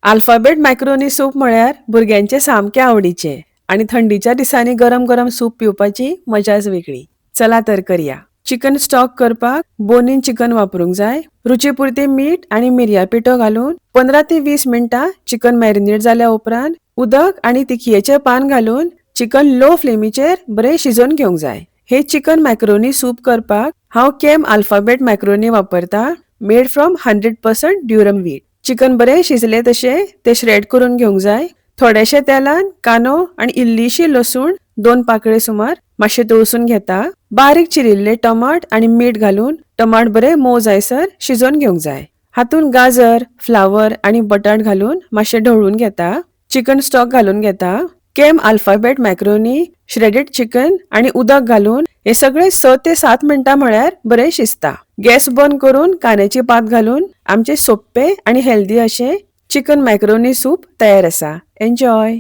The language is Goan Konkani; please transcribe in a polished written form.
अल्फाबेट मॅक्रोनी सूप म्हळ्यार भुरग्यांचे सामकें आवडीचें आनी थंडीच्या दिसांनी गरम गरम सूप पिवपाची मजाच वेगळी. चला तर करया. चिकन स्टॉक करपाक बोन इन चिकन वापरूंक जाय. रुची पुरतें मीठ आनी मिरयां पिठो घालून 15 ते 20 मिनटां चिकन मॅरिनेट जाल्या उपरांत उदक आनी तिखयेचें पान घालून चिकन लो फ्लेमीचेर बरें शिजोवन घेवंक जाय. हे चिकन मॅक्रोनी सूप करपाक हांव केम अल्फाबेट मॅक्रोनी वापरता, made from 100% durum wheat. Chicken बरें शिजलें तशें तें श्रेड करून घेवंक जाय. थोडेशें तेलान कांदो आनी इल्लीशी लसूण 2 पाकळे सुमार मातशें तळसून घेता. बारीक चिरिल्ले टमाट आनी मीठ घालून टमाट बरें मोव जायसर शिजोवन घेवंक जाय. हातूंत गाजर, फ्लावर आनी बटाट घालून मातशें ढवळून घेता. चिकन स्टॉक घालून घेता. केम अल्फाबेट मॅक्रोनी, श्रेडेड चिकन आनी उदक घालून हे सगळें 6 ते 7 मिनटां म्हळ्यार बरें शिजता. गॅस बंद करून कांद्याची पात घालून आमचें सोंपें आनी हेल्दी अशें चिकन मॅक्रोनी सूप तयार आसा. एन्जॉय.